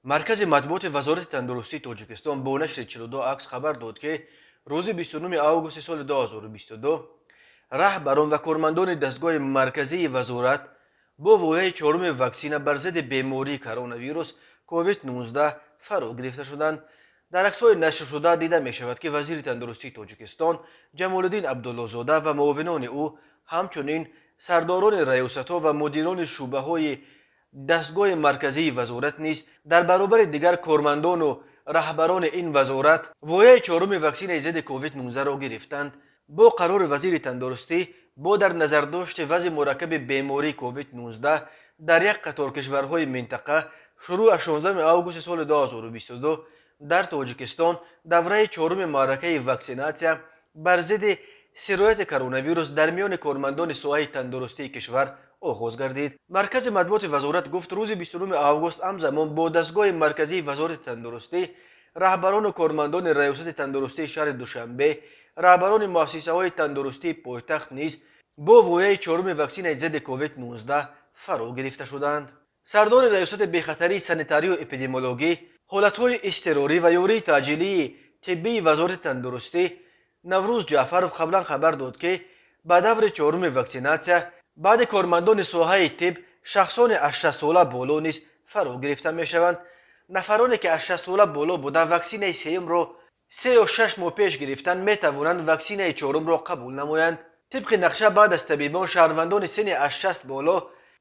Маркази матбуоти Вазорати тандурустии Тоҷикистон бо нашри 42 акс хабар дод, ки рӯзи 29 августи соли 2022 раҳбарон ва кормандони дастгоҳи марказии вазорат бо вояи чоруми ваксина бар зидди бемории коронавирус COVID-19 фаро гирифта шуданд. Дар аксҳои нашршуда дида мешавад, ки вазири тандурустии Тоҷикистон Ҷамолиддин Абдуллозода ва муовинони ӯ, ҳамчунин сардорони раёсатҳо ва мудирони шӯъбаҳои дастгоҳи марказии вазорат низ дар баробари дигар кормандону раҳбарони ин вазорат вояи чоруми ваксинаи зидди COVID-19-ро гирифтанд. Бо қарори вазири тандурустӣ, бо дар назардошти вазъи мураккаби бемории COVID-19 дар як қатор кишварҳои минтақа, шурӯъ аз 16 августи соли 2022 дар Тоҷикистон давраи чоруми маъракаи ваксинатсия бар зидди сирояти коронавирус дар миёни кормандони соҳаи тандурустии кишвар оғоз гардид. Маркази матбуоти вазорат гуфт, рӯзи 29 август ҳамзамон бо дастгоҳи марказии Вазорати тандурустӣ раҳбарону кормандони Раёсати тандурустии шаҳри Душанбе, раҳбарони муассисаҳои тандурустии пойтахт низ бо вояи чоруми ваксинаи зидди COVID-19 фаро гирифта шуданд. Сардори Раёсати бехатарии санитарию эпидемиологӣ, ҳолатҳои изтирорӣ ва ёрии таъҷилии тиббии Вазорати тандурустӣ Наврӯз Ҷаъфаров қаблан хабар дод, ки ба даври чоруми ваксинатсия баъди кормандони соҳаи тиб шахсони аз 60 сола боло низ фаро гирифта мешаванд. Нафароне, ки аз 60 сола боло буда, ваксинаи сеюмро 3 ё 6 моҳ пеш гирифтанд, метавонанд ваксинаи чорумро қабул намоянд. Тибқи нақша, баъд аз табибон шаҳрвандони синни аз 60 боло,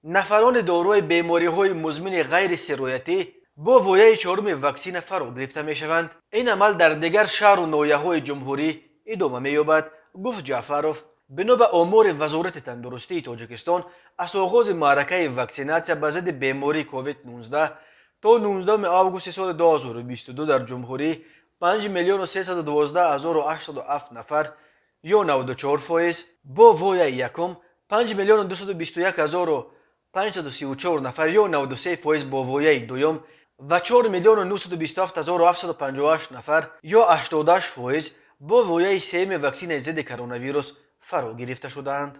нафарони дорои бемориҳои музмини ғайрисироятӣ бо вояи чоруми ваксина фаро гирифта мешаванд. Ин амал дар дигар шаҳру ноҳияҳои ҷумҳурӣ идома меёбад, гуфт Ҷаъфаров. Бино ба омори Вазорати тандурустии Тоҷикистон, аз оғози маъракаи ваксинатсия ба зидди бемории COVID-19 то 19 августи соли 2022 дар ҷумҳурӣ 5 312 807 нафар ё 94% бо вояи якум, 5 221 534 нафар ё 93% бо вояи дуюм ва 4 927 758 нафар ё 88% бо вояи сеюми ваксинаи зидди коронавирус фаро гирифта шудаанд.